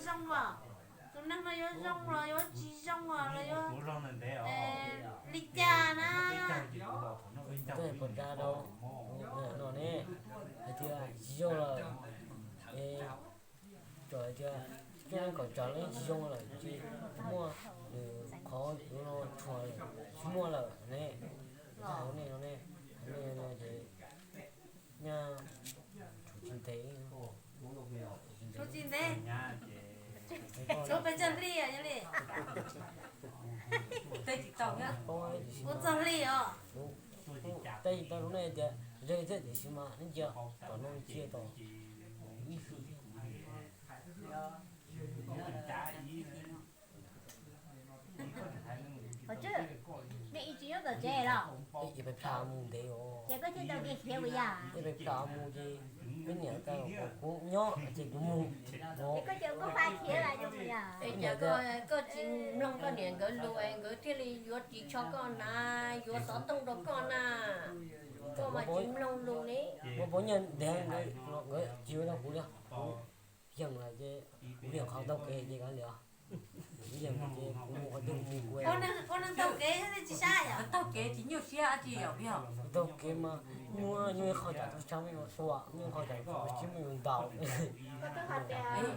Zoo los, tus neeg no yuav zoo los yuav tsis zoo los yuav li cas na? Koj puas da rau no ne, hais tias tsis zoo lawm, es txawm hais tias coj kom tsam los tsis zoo lawm ces muaj nws qhov yuav no tshuav tsis muaj lawm ne. Hauv nej no ne, hauv nej no ces nyaj tshuav tsis ntev. Tshuav tsis ntev. Tshuav pes tsawg hli yog li? Ua txog hli os. Tej tsis tau lub nej tias ze thiab tiam sis mas nej cia tom no cia tom ib hlis. Hov Tswb, nej ib tsis nyob tom tsev los? Peb plam mus ntev os. Ces koj thiaj tau kev khiav ua yam. Peb plam mus ces peb niam tau kom kuv nyob ces kuv mus. Koj cov koj pab khiav los yog mus yam. Koj tsis mloog koj niam nkawd lus es nkawd thiaj li yuav ris tsho koj na, yuav xov tooj rau koj na. Koj mas tsis mloog lus ne. Muaj pab nyiaj ntev nkawd tsis yuav rau kuv li. Kuv yeej lawm ces kuv yeej qhov taug kev ces kav liam. Kuv yeej ces kuv mus qhov twg mus kuv. Ua neeg taug kev thiaj tsis sab yom? Taug kev tsis nyuaj siab dab tsi yom, yog? Taug kev mas nyuaj, nyuaj qhov cas tus tshav me nyuam tuaj, nyuaj qhov cas tus tsib me nyuam ntaus.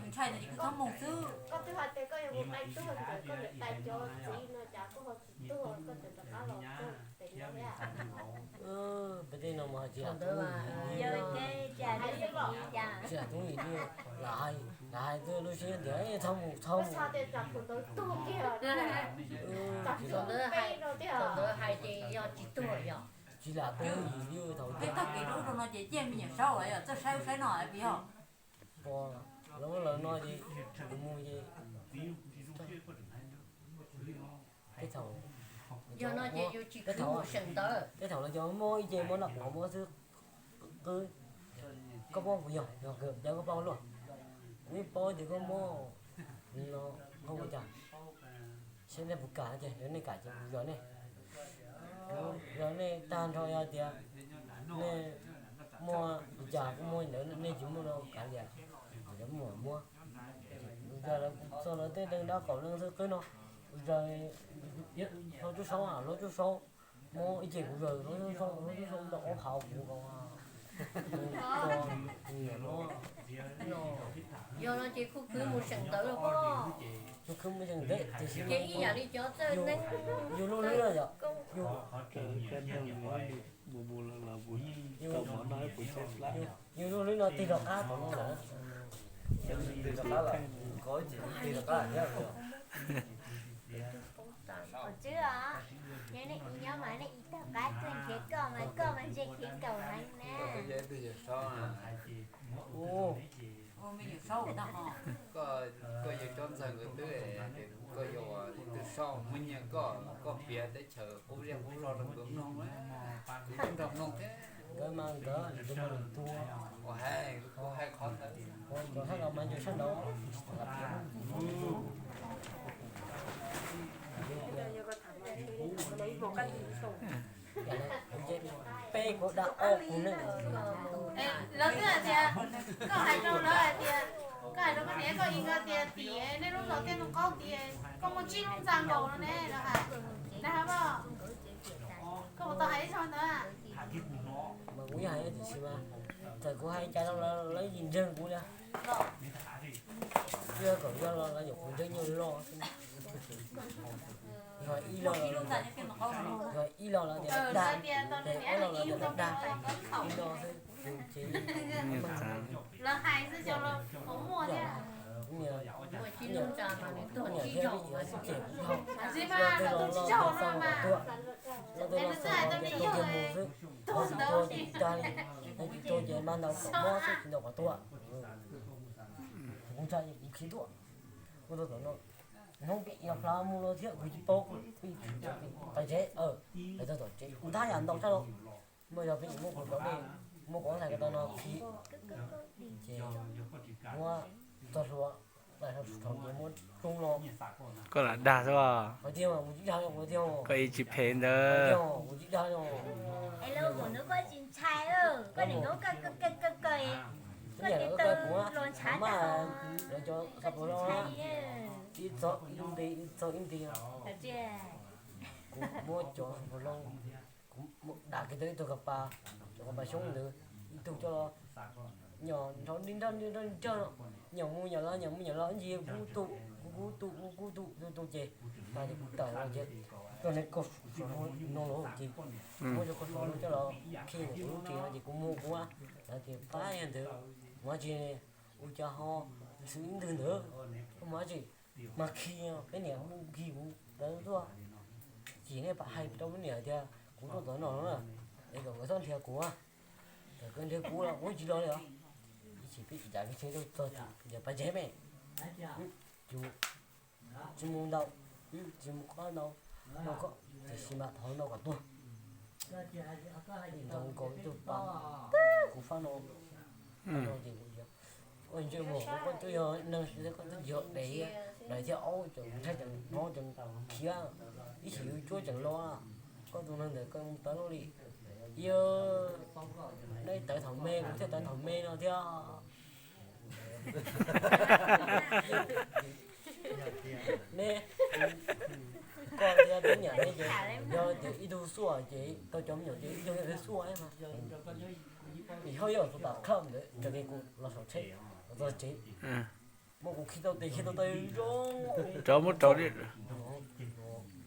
Ntshai tias tsis txhob mus xwb. Koj twb hais tias koj yuav mus dai tuag ntawm koj niam tais cov txiv no cas koj ho tsis tuag, koj tseem rov qab los tuag pem no thiab? Peb tej no mas tsis lam tub yim li, tsis lam tub yim li, lam hais, lam hais twb lub siab tias txhob mus, txhob mus. Thaum ntawd hais ces yog tsis tuag yom? Tsis lam tub yim li thaum ntawd. Tag kis rau no ces ciaj me nyuam saub los yog txawj saib ub saib no pib yog. Pom lawv lawv no ces kuv mus ces peb thaum, yog no ces yus tsis khwv mus seem ntawd. Peb thaum lawv cov mob ib ce mob noj qab mob xwb qwb. Koj paub kuv yog, yog kawg cov koj paub luaj. Kuv yeej paub tias koj mob no, koj ua cas? Saib nej puas kam ces yog nej kam ces kuv zov nej. Kuv zov nej tag nrho yog tias nej muaj li cas kuj muaj ntawd, nej tsis muaj no kav liam, lawv muaj muab. Kuv zov lawv txog lawv tej neeg dab qaum leej xwb qwb no. Kuv zov hlob Tsub Saub, hlob Tsub Saub mob ib ce kuv zov hlob Tsub Saub, hlob Tsub Saub ntaus ob phav kuv ko. Yog no ces kuj khwv mus seem ntawd los pob. Kuj khwv mus seem ntawd tiam sis ces ib yam li cov txawj neeb, yus lub hlwb no yom, yus lub hlwb no tig rov qab tom no lawm. Tig rov qab lawm, tig rov qab thiab. Tswb os, yog nej ib nyob mas nej ib tog qab tuaj nrhiav koj mas koj mas ntse khiav nkaus heev na. Koj yog Tsob Ntxawg nkawd twb, koj yog ib tug saub muaj nyiaj, koj, koj piav teb chaws qub zej qub zog rau nkawd mloog, kuv twb nrog mloog thiab. Nkawd mas nkawd tus, tus hais, kuv hais qhov ntawd, cov sab nraud mas cov sab nraud. Peb kuv da ob kuv neej. Lawv twb hais tias, koj hais rau lawv hais tias, koj hais rau koj niam koj txiv nkawd tias tim nej lub zos Tiaj Ntoo Qaub tid koj muaj tsib lub ntxa nkaus no ne, lawv hais, lawv hais os. Koj puas tau hais ib zaug ntawd? Mas kuv yeej hais tiam sis mas txawm kuv hais cas rau lawv, lawv yeej ntseeg kuv li. Twb yog kom yog los lawv nyuam qhuav ntseeg nyuag loj xwb. Yog ib lo, yog ib lo lawv tias dag, ob lo lawv tias dag, ib lo xwb ces lawv hais xwb, cov los muaj thiab. Kuv niam thiab kuv txiv ces kuv yog, yog tej los los tau kom tuaj, los tej los tau kom tuaj kiag mus xwb. Ho tsis tuag ces dag li, ho tsis tuag ces mag ntaus kom mob xwb, tsis ntaus kom tuag. Kuv ntshai ces kuv khiav tuaj. Kuv tau tom no, hnub peb ib los plhav mus los thiab kuv tsis paub, peb tsis tau pem tom tsev, peb tau tom tsev kuv thab yam ntaus sab no. Muaj yog peb muab kuv cov dej, muab kuv ntxhais ko tau no khi, ces muab txog hlua, txog thaum ces muab rub los. Koj lam dag xwb os. Qhov tiag mas kuv tsis dag, qhov tiag. Koj ib tsis phem ntawd. Qhov tiag kuv tsis dag. Es lawv mus hnub koj tsis ntshai, koj niam koj kawg kawg kawg kawg. Nyiam lawv kuv mas lawv cov xav pos loo ib txog ib nti, ib txog ib nti. Kuv muab cov xav pos loo, kuv dam kiag tau ib tug kas pas, cov kas pas xyoob ntawd, ib tug coj los nyom nrov nrog nrog nrog no, nyom mus nyom los nyom mus nyom los ib ntsis kuv tu, kuv kuv tu, kuv kuv tu tu tu ces, tas ces kuv tawm los ces, tuaj ne koj no los ces, muab cov koj no coj los khi kuv lub ris no ces kuv mus kuv, lawv tias pab yog ntawd, mus dab tsi, ua cas ho xwb ib ntwg ntawd, koj mus dab tsi, mas khi peb niam mus khi kuv lawv tuaj, ces nej pab hais rau peb niam tias kuv tuaj tom no na, es kom nkawd txhob nrhiav kuv, kom nkawd nrhiav kuv los kuv tsis los li os. Ib chim peb ib yam li tsheb tuaj txog ces pab tsev me, yus tsis mus ntau, tsis mus qab ntau, no koj tiam sis mas thov ntau kom tuag. Nkaus nkaus ib tug pas, kuv fab no, no ces kuv tias, koj ntsej muag koj twb yog neeg, koj twb yog dev, dev thiab aub cov ntshai cov hnov cov khiav, ib chim yus cuab ceev los, koj tus neeg ntawd koj mus tawv luaj li, yog nej tawv thaum me kuv thiaj tawv thaum me no thiab. Ne, koj thiab peb niam ne ces yog tias ib tug xuaj ces tau cov me nyuam ces ib tug xuaj mas, vim ho yog tus tas khawj ntawd raws li kuv los saum tsheb, los txog tsev, muab kuv khi tau tes khi tau taw zoo, rov muab rau,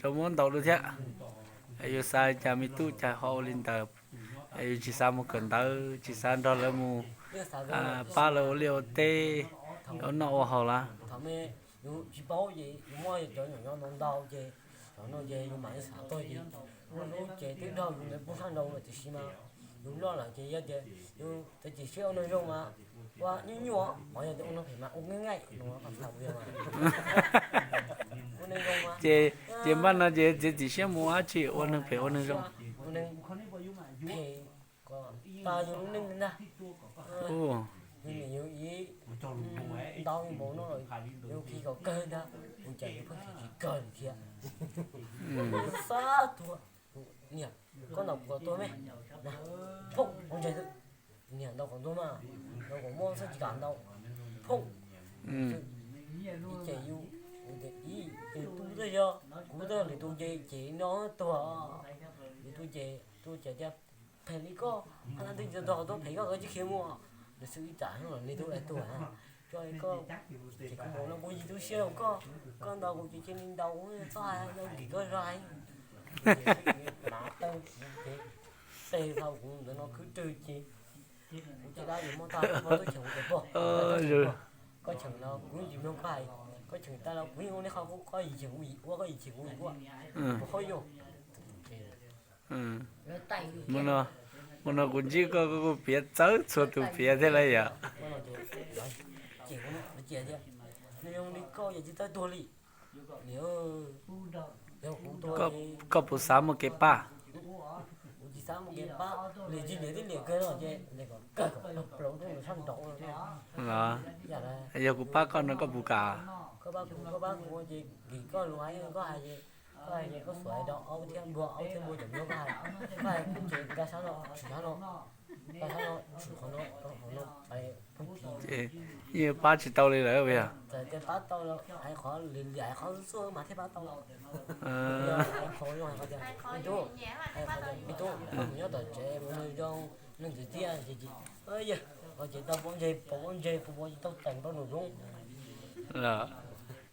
rov muab ntaus dua thiab. Yus xav cas me tub cas ho ua li ntawd, yus tsis xav mus kawm ntawv, tsis xav nrog lawv mus pab lawv ua liaj ua teb, ua noj ua haus lawm. Thaum me yus tsis paub ces yus muaj cov nyuam nyob ntau ntau ces, cov no ces yus mam li xav tau ces, lub lub ces twb nrog yus ntawd poob sab nraud lawm tiam sis mas yus loj lawm ces yog tias yus txawm cim siab ua neeg zoo mas ua nyuaj nyuaj, qhov yog tias ua neeg phem mas ua nqaij nqaij no, ua neeg zoo mas, ces, ces npaj no ces txiav txim siab mus ua dab tsi, ua neeg phem ua neeg zoo. Ua neeg phem kom tas yus lub neej ntag. Yus niam yus txiv ntau npaum no, yus khi kom kawg ntag, ua cas yus pheej khi tsis kawg li thiab. Xav tuag, niam, koj ntaus kuv kom tuag me, phoom, ua ntseg xwb. Niam, ntaus kom tuag mas, ntaus kom muaj xwb tsis kam ntaus, phoom. Ces yus, yus tias ib, ces tus twg yog, kuv twb lwm tus ces, ces no tuag, lwm tus ces, tus ces tias phem li koj, hab leej twg tsis tau tuag phem koj, koj tsis khiav mus, nws xwb ib tsam hnub los nws twb tuag, tso koj, ces kuv npaum no kuv yim tu siab rau koj, koj ntaus kuv ces cia li ntaus, txhob hais, nkim koj zog hais. Mas tau ces, tes tau kuv ntawd no khwb rwg ces, kuv caj dab yuav muab tag, koj muab tub cheem kuv tias pog, koj cheem los kuv yeej tsis mloog koj hais, koj cheem tag los kuv yeej ua nej qhov, koj yim cheem kuv yim ua, koj yim cheem kuv yim ua, kuv qhov yus. Hmo no kuv ntsib koj, koj kuj piav txawv txhua tus piav thiab lauj yom. Ces kuv tias, nws zoo li koj yog tsis txawj tuag li. Yog kuv tuag, koj puas xav muaj kev pab? Kuv tsis xav muaj kev pab, liam tsis liam twb liam kawg no ces kom kawg kom plaub roob ntawd sab nraud no. Yog kuv pab koj no koj puas kam? Koj pab kuv, koj pab kuv ces nkim koj lus hais, koj hais, koj hais ces koj xuas rau aub thiab npua, aub thiab npua cov npua koj hais, koj hais kuv ces nkag sab no tshwm sab no, nkag sab no tshwm qhov no, qhov no, pheej tiv. Yeej pab tsis tau li lawm yog? Txawm tias pab tau los hais qhov li li hais qhov xub mas thiaj pab tau. Hais qhov zoo hais qhov tias me tub, hais qhov tias me tub, koj mus nyob tom tsev mus neeg zoo, neeg tiag tiag ces, yog, qhov ces tau pob ntseg, pob ntseg, pob ntseg tau teem npau num zoo.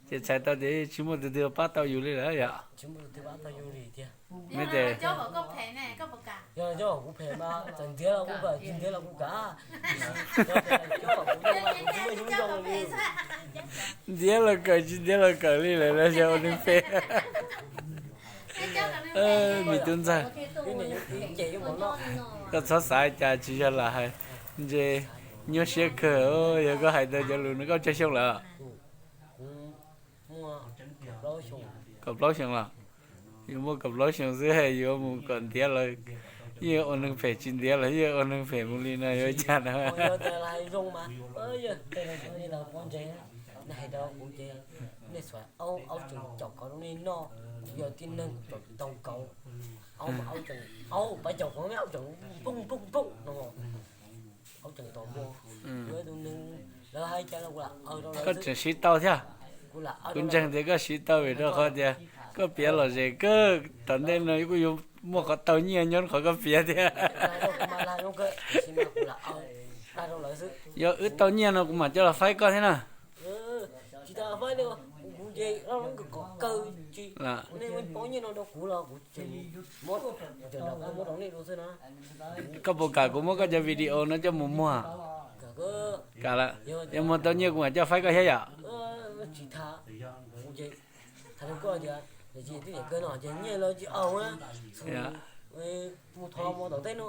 Ces txhais tau tias tsis muaj tus twg pab tau yus li lawm yom? Tsis muaj tus twg pab tau yus li tiag. Me tes, yog coj kuv phem mas txawm ntiav los kuv kawm, tsis ntiav los kuv kawm. Ntiav los kawm, tsis ntiav los kawm li lawm, yog ua neeg phem. Me tub ntxawg, koj txhob xav cas tsis yog lam hais, ntshe nyuaj siab kawg, yog koj hais tau cov lus no koj tsawg xyoo lawm? Kaum plaub xyoo los? Yuav muaj kaum plaub xyoo xwb yuav mus kom ntiav los, yeej ua neeg phem tsis ntiav los yeej ua neeg phem mus li no yuav cas na? Aub, aub tseem caum kauv rau nej noj, kuv yog tib neeg kuv caum tsis tau kauv. Aub, aub tseem, aub, pab caum kauv, aub tseem pooj pooj pooj no. Tseem tos muaj, kuv tus neeg lawv hais cas no kuv lam aw rau lawv. Koj tseem siv tau thiab. Kuv ntseeg tias koj siv tau vim rau qhov tias koj piav lom zem kawg. Tom ntej no kuj yuav muaj qhov tau nyiaj nyob qhov koj piav thiab. Yog wb tau nyiaj no kuv mam coj los faib koj thiab na. Tsis tas faib li, kuv ces loj loj kom kawg tsis, nej paub nyiaj no rau kuv los kuv ces muab, muab rau nej xwb na. Koj puas kam kuv muab koj cov video no coj mus muag? Kam lawm, yog muag tau nyiaj kuv mam coj faib koj thiab yom. Tsis tas, kuv ces hais rau koj tias, twb yam kawg no ces nyiaj lawv tsis aus na. Mus thov mov tom teb no,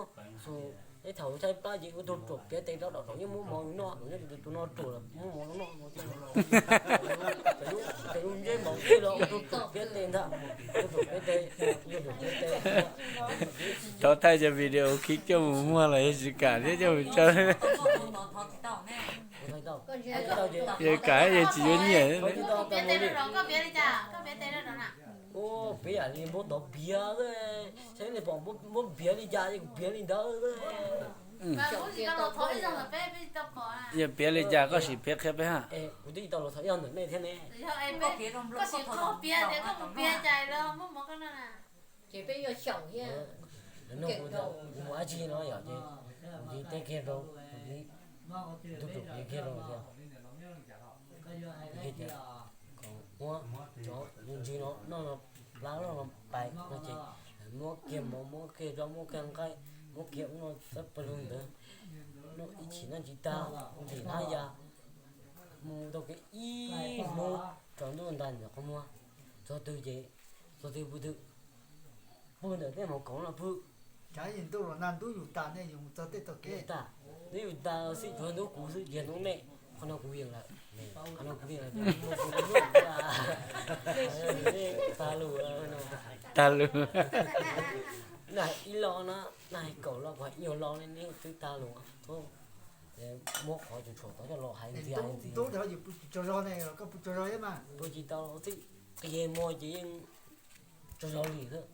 ib thaum saib plab ces ua tug ruam piav tes rau tom nyob muab mov noj, nyob tus no ruam muab mov noj, cov lub ntsej mov tej los ua tug ruam piav tes ntag, ua tug ruam piav tes, ua tug ruam piav tes. Thov thaij cov video khib coj mus muag los yog tsis kam thiab coj mus tso. Yog kam yog tsis yuav nyiaj. Piav yam li npab tod piav, saib nej pom npab piav li cas es kuv piav li ntawd. Yog piav li cas koj sim piav qhia peb ha. Kuv twb tsis tau los thov ib zaug ntawm nej thiab ne. Koj sim qhov piav tias koj mus piav cas lawv muab mov koj noj na. Ces peb yuav xyaum thiab. Kuv mus dab tsi no yom ces kuv teb kiag rau, tus tus piav kiag rau tias, kom muab cov me ntsis no noj no, plab no pais no ces muab kiag mov, muab kiag zaub, muab kiag nqaij, muab kiag ub no xab pag lug ntawd, noj ib chim noj tsis tag, ntim hnab ya, mus tau kev ib hnub tsaus ntuj ntais ntawm qhov muag, txog twg ces txog twg pw twg, pw ntawm tej mom kaum no pw. Ntuj yus tas ne, yus mus txog tej tog kev tas, ntub yus tas xwb, tsuav ntub kuv xwb, yog ntub nej, qhov no kuv yeem lawm, qhov no kuv yeem lawm, tag lus. Tag lus. Nag ib lo na, nag kaum lo, kuv hais ib nyuag lo ne, neb twb tag lus. Muab qhov tsuas tsuas tod coj los hais ntxias ntxias. Ntub, yus pw tsaug zog ne, koj pw tsaug zog thiab mas. Pw tsis tau xwb, qhia muag ces yeej tsaug zog li xwb.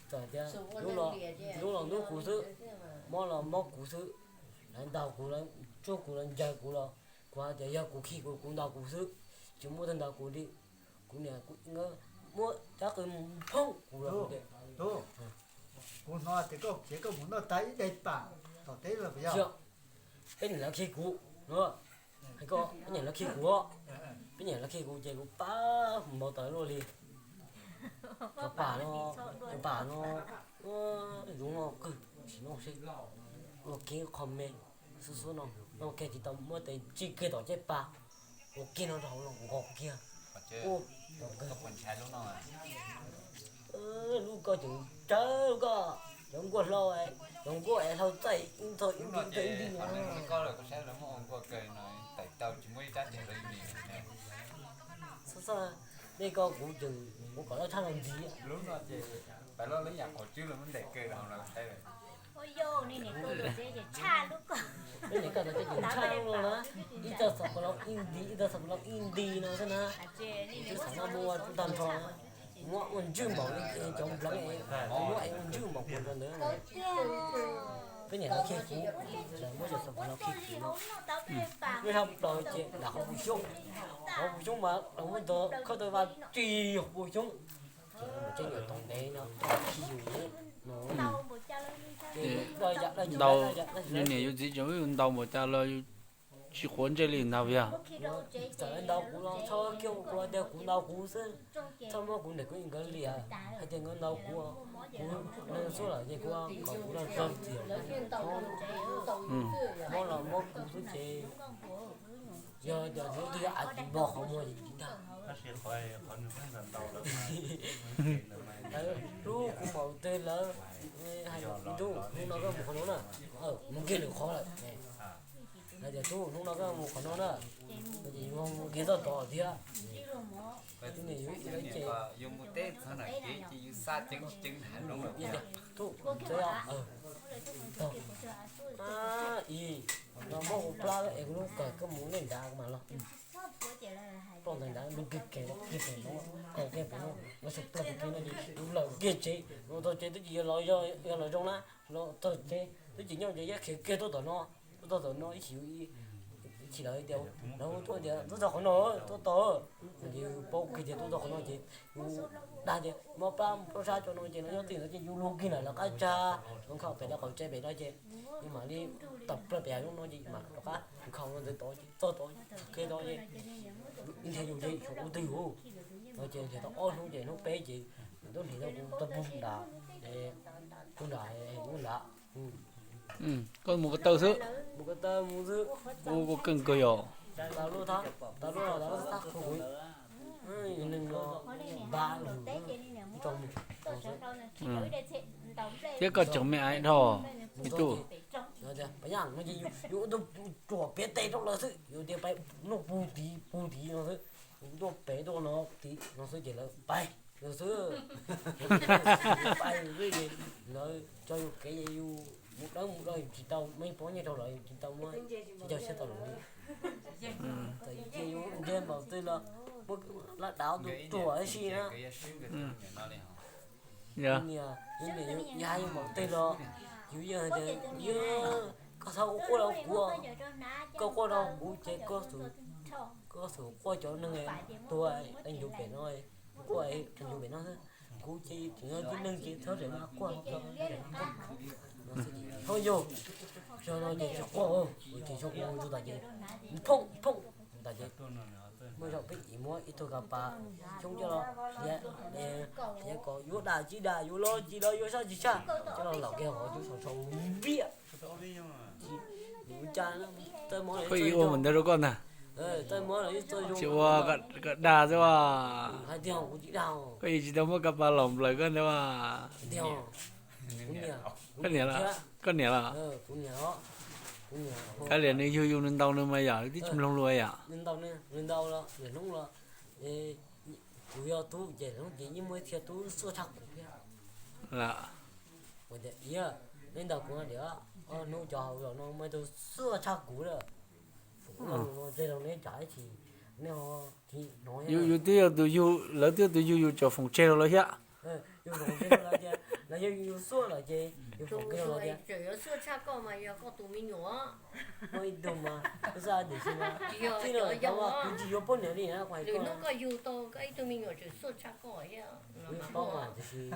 Txawm tias ntub los ntub kuv xwb, mob los mob kuv xwb, lawv ntaus kuv, lawv tsuj kuv, lawv ncaws kuv los kuv hais tias yog kuv khi kuv, kuv ntaus kuv xwb, tsis muaj tus ntaus kuv li. Kuv niam kuv nkawd muab cab qws mus phooj kuv los. Kuv hnov tias koj khiav koj mus noj tag ib daim pam tom teb los puas yog? Peb niam lawv khi kuv, hais koj, peb niam lawv khi kuv, peb niam lawv khi kuv ces kuv pab npau taws luaj li. Cov pam no, cov pam no, zoov no qwj tsis noj seb, ua kiag qho me xub xub no, noj kiag tsis tau muab tes tsij kiag tom caj pas, ua kiag no rau hauv los nkaus kiag. Lub koj tseem tsawg koj, cov nkuaj hlau, cov nkuaj es hlau txaij ib ntxhov ib nti ib nti no. Nej koj kuv tseem ua kom loj tshaj no ntxiv. Peb niam koj tseem tshaj no na, ib txoj xav pas loo ib nti, ib txoj xav pas loo ib nti no xwb na. Twb xav muab ua tag nrho na, muab ua ntswj npaum li cov npleev, muab ua ntswj npaum li ntawd. Peb niam lawv khi kuv, muab cov xav pas loo khi kuv no. Lub hab plaws ces nram qhov puas xyoob, qhov puas xyoob mas los muab ntov khawb tau vaj tsis yog puas xyoob. Ces tseem tau ntev no khi yus no. Ntau, yus niam yus txiv tseem ntau npaum cas los yus tsis quav ntsej li ntag yog. Txawm lawv ntaus kuv los txhob kiag ua kuv tias kuv ntaus kuv xwb, txhob muab kuv niam kuv txiv nkawd liam hais tias nkawd ntaus kuv, kuv neeg xub lawm ces kuv kom kuv los txog txiv. Mob los mob kuv xwb ces yog cov hnub twg yog av tsis npo qhov muag ces tsis ntag. Lub kuv maum twg lawv hais tias ntuj hnub no koj mus qhov no na, mus kiag lwm qhov lawm. Hais tias tub hnub no koj mus qhov no na, ces yus mus kiag txoj tod thiab. Tub niam yus ib lawv ces tub txawm ib no muab kuv plab es kuv lub kawg koj mus nej nrad mas los. Ploj ntawd nrad lub kiag kev kiag pem no, kaus kiag pem no, lawv sawv plawg kiag no ces lawv lawm kiag tsev, los txog tsev twb tsis yog los zoo na, los txog tsev Twb tsis nyob ces yeej khiav kiag tuaj tom no, tuaj txog tom no ib chim, ib chim lawv tias, lawv hu tuaj tias tuaj txog qhov no, tuaj txog, ces yus paub kiag tias tuaj txog qhov no ces yus dag tias muab pab mus plob sab cov no ces no nyob twj ywm no ces yus luag kiag ntawm lawv qab tsag, nkhaus pem lawv qaum tsev pem no ces yus mam li tawm plaws pem hav zoov no ces yus mam rov qab nkhaus no ntawd tod ces txog tod kiag tod ces nrhiav yus ces xyov ua twg yus no ces nrhiav tau ob hnub ces hnub peb ces nws tuaj hliv tau kuv tau pug nram, pug nram, pug nram. Koj mus ko taw xwb. Mus ko taw mus xwb. Ua koj keej kawg yom. Tas lub, tas lub, tas lub tab qhuas kuv neeg no npaj lug rau mus. Thiab koj tseem me aiv dhau, me tub. Yus ua tus ruam piav tes rau lawv xwb, yus tias pais noj pug tid pug tid no xwb, yus tuaj pem tuaj no tid no xwb ces lawv pais lawv xwb. Pais xwb ces lawv tso yus kev ces yus mus dawb mus do yus tsis tau, me pov nyiaj rau lawv yus tsis tau muab, tsis tau siab tau lawv li. Txawm cia yus ntiag npaum twg los muab lab dav tus ruam ib si na. Yus niam yus niam yus hais yus npaum twg los yus yeej hais tias, koj txhob ua quaj rau kuv, koj quaj rau kuv ces koj xum, koj xum quaj cov neeg tuag qee yus pem no, quaj qee yus pem no xwb. Kuv ces tseem yog tib neeg ces txhob ram mas quaj, txhob yog, txog no ces tsis quaj, ces txhob quaj tus tas ces phooj phooj tas ces muaj zaum peb txiv muab ib tug kas pas xyoob coj los, tias kom yuav dam tsis dam, yuav los tsis los, yuav saj tsis saj, coj los laum kiag hauv cub sau sau viam. Koj ib ua mus ntawd rau koj ntag. Tsis ua, koj dag xwb as. Koj yeej tsis tau muab kas pas laum nplawm koj ntag as. Koj niam los? Koj niam los? Kav liam nws yug yus nws ntaus nws mas yom, twb tsis mloog lus yom. Kuv yog tub ces hnub ces yeej muaj ib txhia tub xuaj tshaj kuv thiab. Kuv tias, neb ntaus kuv no tias, hnub cov hauv zos no muaj ib tug xuaj tshaj kuv lawm. Kuv no tseg rau neb tsam ib chim neb ho no. Yus twb yog tus yug, lawv twb yog tus yug yus tseem foom tseg rau lawv thiab. Yus foom tseg rau lawv tias lawv yog yus xuaj lawm ces yus foom kiag rau lawv tias, muaj ib tug mas, kuv tsis yuav poj niam li na, kuv hais koj, kuv paub mas tiam sis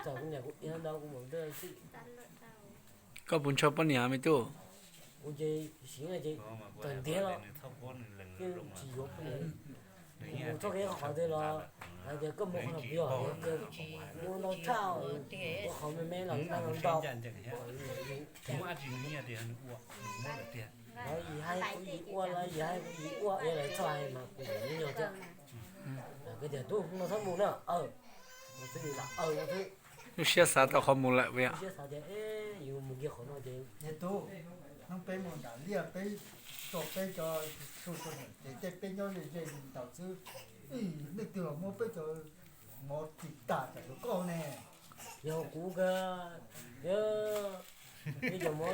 txawm kuv niam kuv txiv ntawd kuv mam nrog xwb. Koj puas ntshaw poj niam me tub? Kuv ces siv no ces tawm ntiag los yeej tsis yuav poj niam. Mus txoj kev qhov twg los hais tias koj mus qhov no pem, mus ntau tshaj, ua qhov me me los ntau ntau. Lawv yim hais kuv yim ua, lawv yim hais kuv yim ua, es lawv txhob hais mas kuv yim me nyuam thiab. Lawv tias tub no txhob mus na, no xwb, lawv no xwb. Lub siab xav tau qhov mus lawm puas yog? Lub siab xav tias yus mus kiag qhov no ces, tub, hnub peb mus nram liaj peb, tso peb cov su su ces tej peb nyob ze ze ntaus xwb, leej twg los muab peb cov mov tsis tas tsam rau koj ne. Yog kuv kawg, peb cov mov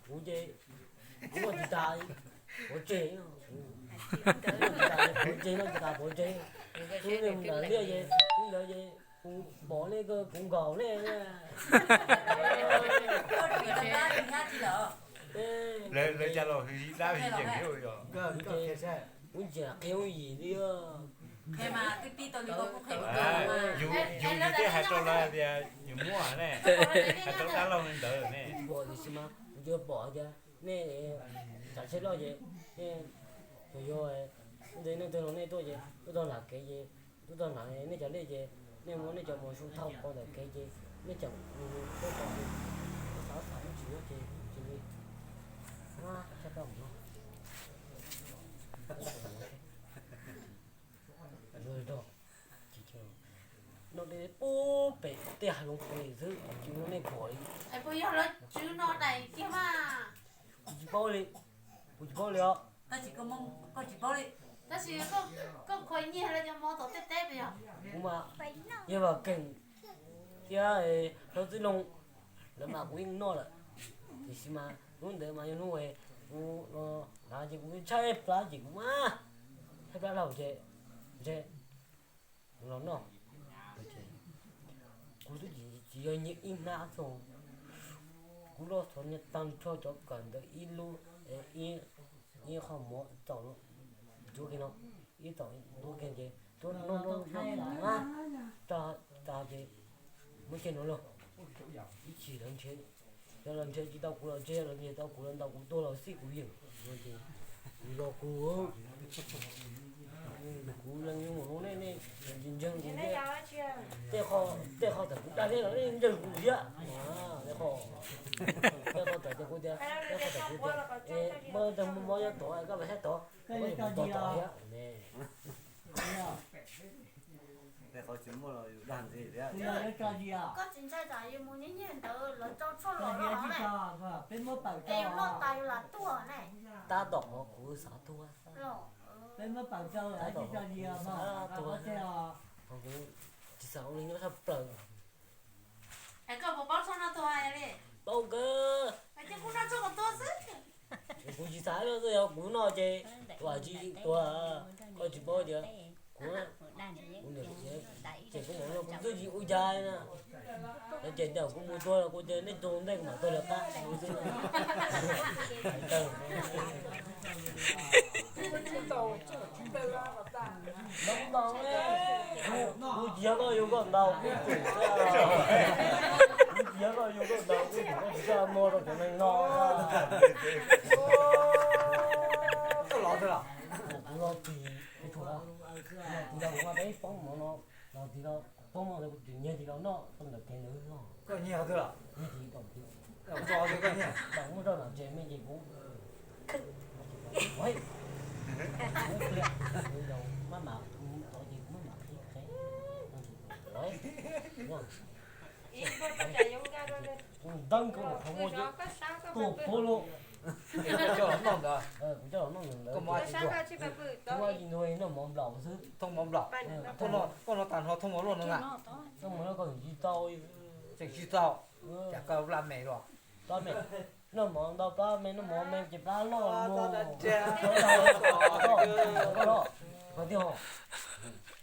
kuv ces kuv noj tsis tas, pov tseg, noj tsis tas pov tseg, noj tsis tas pov tseg. Hnub ntawd mus nram liaj ces hnub ntawd ces kuv pom nej, kuv nkaum nej. Lawv cas los dab vim yeem thiab. Kuv ntsia qhia hauj yim li. Yus, yus twb hais rau lawv tias yus muaj ne, hais rau dab laug li ntawd ne. Pom tiam sis mas kuv tsuas pom tias nej tsam tsheb loj ces nej, yog, yog, ntawd nej twg los nej tuaj ces tuaj txog nram kev ces, tuaj txog nram nej cov liaj ces nej muab nej cov mov su thau qhov ntawm kev ces nej tseem tuaj tau, xav xav tsis muab ces cia li, tshaj tau mus no. Noj dej pub pem tej hav zoov pem xwb, tsis muaj nej pom li. Puas yog lawv tswv no dais kiag mas? Kuv tsis paub li, kuv tsis paub li os. Tab sis koj khuv nyiaj lawv cov mov tom tej teb puas yog? Kuv mas yog Vam Keem thiab Hlob Txwj Loog, lawv mas kuv yeej noj lawm. Tiam sis mas hnub ntawd mas yog hnub kuv los na ces kuv tshaib plab ces kuv mas tshaib plab dhau ces ntshe kuv los noj. Kuv twb tsis yog nyiag ib hnab txog, kuv Lub loj txhua niag tag nrho cov kawm ntawd ib lub, ib qho mov txaus ncuav kiag no, ib txaus ncuav kiag ces cuab noj noj tas ces muab ceg no lauj. Ib chim lawv nrhiav, yog lawv nrhiav tsis tau kuv los tseg, yog lawv nrhiav tau kuv los ntaus kuv tuag los xij kuv yeem no ces kuv yog kuv, kuv leej nyuam no nej, nej ntseeg kuv thiab. Tej qho tawm kuv daj thiab los nej ntseeg kuv thiab. Tej qho, tej qho tawm tias kuv tias, tej qho tawm kuv tias, es muaj tej muaj mob nyob tod koj mam saib tod, koj mam tod tod thiab ne. Koj tsis ntshai tsam yus mus nyiag nyiag ntawd lawv tso tshuaj los los ne, es yus noj tas yus lam tuag ne. Tab tom qhov kuv xav tuag, tab tom qhov kuv xav tuag, qhov kuv tsis xav ua neeg nyob tshaj plaws. Es koj puas paub tshuaj noj tuag li? Paub kawg. Es kuv noj tshuaj kom tuag xwb. Kuv tsis xav, yog kuv noj ces tuag tsis tuag, koj tsis paub tias kuv, kuv niam ces kuv mam noj kuv twb tsis ua cas na. Ces ntawm kuv mus tuag los kuv tias nej tuag ntej kuv mam tuag lawv qab xwb. Kuv tsis yog koj yug koj ntaus kuv tus, kuv tsis yog koj yug koj ntaus kuv tus, koj tsis txaj muag rau cov neeg no. Kuv los tig, kuv los tig los kuv mas peb poob mov no, los tig los poob mov ntawd kuv tseem nyiag tig los noj tau ntawm kev ntawd no. Koj nyiag twg los? Nyiag tig los tig, muab rau nram tsev me ces kuv mab mam tod ces kuv mab mam qhib qheb, kuv nteeb kuv qhov muag tuag puag lawm. Kuv coj los noj ntawd, kuv coj los noj ntawd, thooj mov nplaum xwb, thooj mov nplaum, koj noj tas no thooj mov luaj no na. Thooj mov luaj koj tsis tau, tseem tsis tau, cas koj plab me los? Plab me, noj mov ntau plab me, noj mov me ces plab loj.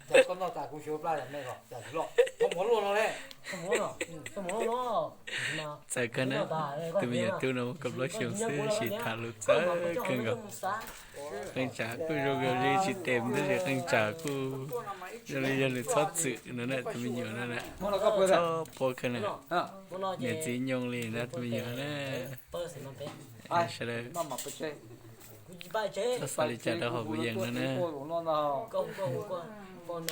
Koj noj tas kuv xyuav plab yam me los cas tsis loj, thooj mov luaj no ne. Txawm kawg na, tus me nyuam tub no muaj kaum plaub xyoo xwb tab sis tham lus txawv kawg nkaus. Qee tsam kuj zoo li tsis tes tab sis qee tsam kuj zoo li yog nws txhob txwm no na, tus me nyuam no na. Txhob puab kawg na, niam txiv nyoo li na tus me nyuam na. Sawv daws txhob xav li cas rau hauv kuv yees no na. Mus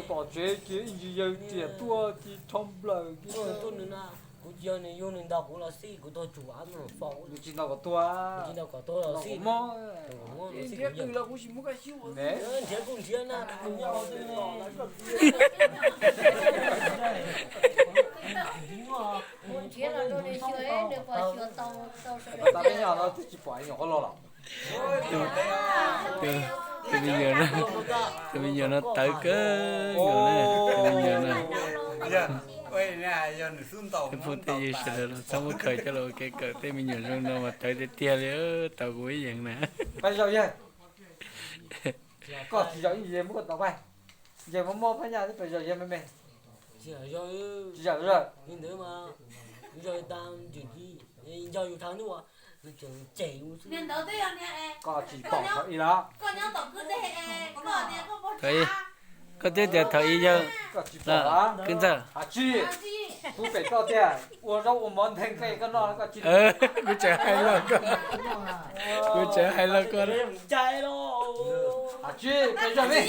tom tsev ces ib ntsis yawg riam tuaj ces rho nplawm. Kuv tsis yog nws yug, nws ntaus kuv los xij, kuv tuag tsum av no faus. Nws tsis ntaus kom tuag, nws tsis ntaus kom tuag los xij, ntaus kom mob los xij kuv yeej. Nrhiav kuj nrhiav na, kuv nyob hauv twg ne. Nrhiav los rau nws xyuas, nws puas xyuas tau, tau sawv daws. Tab peb nyob no twb tsis pom nyuam qhuav los los. Tus me nyuam no, tus me nyuam no tawv kawg nkaus na, tus me nyuam no. Tej phooj tej ywg sawv daws los txhob muab khaws coj los ua kev kawm, tej me nyuam zoo no mas tawv tiag tiag li, tau kuv ib yees na. Pab zaum yawg, koj tsis zaum ib yawg muab koj tau pab, yawg mob mob phab nyaj twb pab zaum yawg me me. Tsis zaum, li ntawd mas yog tas ntawm, yog yus thav ntub, yus tseem cem yus xwb. Koj tsis pom thaum ib los? Thaum ib, koj twb tias thaum ib yawg, koj tsis pom los? Kwv ntxawg, tsis, kuv pem koj tiag, ua zaub ua mov nteg koj noj koj tsis. Kuv tseem hais log koj, kuv tseem hais log koj. Tsis, pem zog li.